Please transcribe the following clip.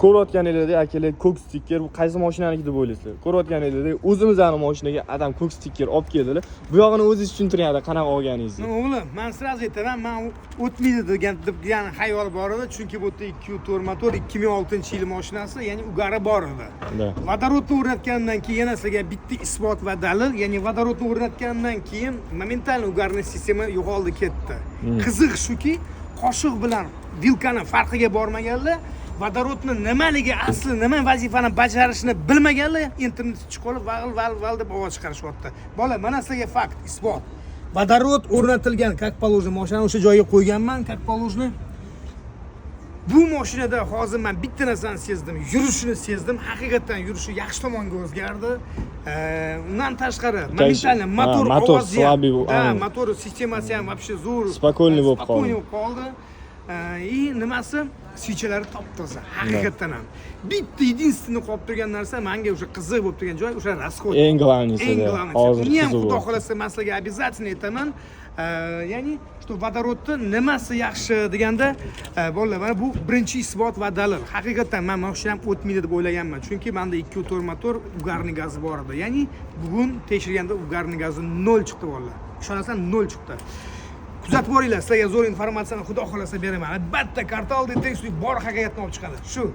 Ko'rayotganinglardek, akalar, ko'k stiker bu qaysi mashinaniki deb o'ylaysizlar? Ko'rayotganinglardek, o'zimizni mashinaga adam ko'k stiker olib keldilar. Bu yog'ini o'zingiz tushuntiring, ada, qanaqa olganingizni. Ну, o'g'lim, man сразу aytaman, man o'tmaydi degan degan xayol bor edi, chunki bu yerda 2.4 motor, 2006-yil mashinasi, ya'ni угар i bor edi. Vodorodni o'rnatgandan keyin yana sizlarga bitta isbot va dalil, ya'ni vodorodni o'rnatgandan keyin моментально угарный sistema yo'qoldi, ketdi. Qiziq shuki, qoshiq bilan vilkani farqiga bormaganlar, vodorodni nimaligi, asli nima vazifani bajarishini bilmaganlar internetga chiqib olib, "Vag'il val val" deb ovoz chiqarishyapti. Bola, mana sizlarga fakt, isbot. Vodorod o'rnatilgan, как положено, mashinani o'sha joyga qo'yganman, как положено. Bu mashinada hozir man bitta narsani sezdim, yurishini sezdim. Haqiqatdan yurishi yaxshi tomonga o'zgardi. Undan tashqari, моментально motor motor ovozi ham слабый да, anavi. Motor sistemasi ham вообще zo'r. Спокойный bo'lib qoldi. Спокойный bo'lib qoldi. И nimasi, свеча lari top toza haqiqatdan ham. Bitta единственный qolib turgan narsa, manga o'sha qiziq bo'lib turgan joy o'sha расход. Eng главный si. Eng главный. Hozir Uni ham qiziq xudo bo'ldi. xohlasa, man sizlarga обязательно aytaman. Ya'ni что vodorodni nimasi yaxshi deganda, bolalar, mana bu birinchi isbot va dalil. Haqiqatdan man mashinam o'tmaydi deb o'ylaganman, chunki manda 2.4 motor, угарный gazi bor edi. Ya'ni bugun tekshirganda угарный gazi nol chiqdi, bolalar, ishonasan, nol chiqdi. Kuzatib boringlar, sizlarga zo'r informatsiyani xudo xohlasa beraman albatta. Kartal detektiv bor haqiqatni olib chiqadi shu.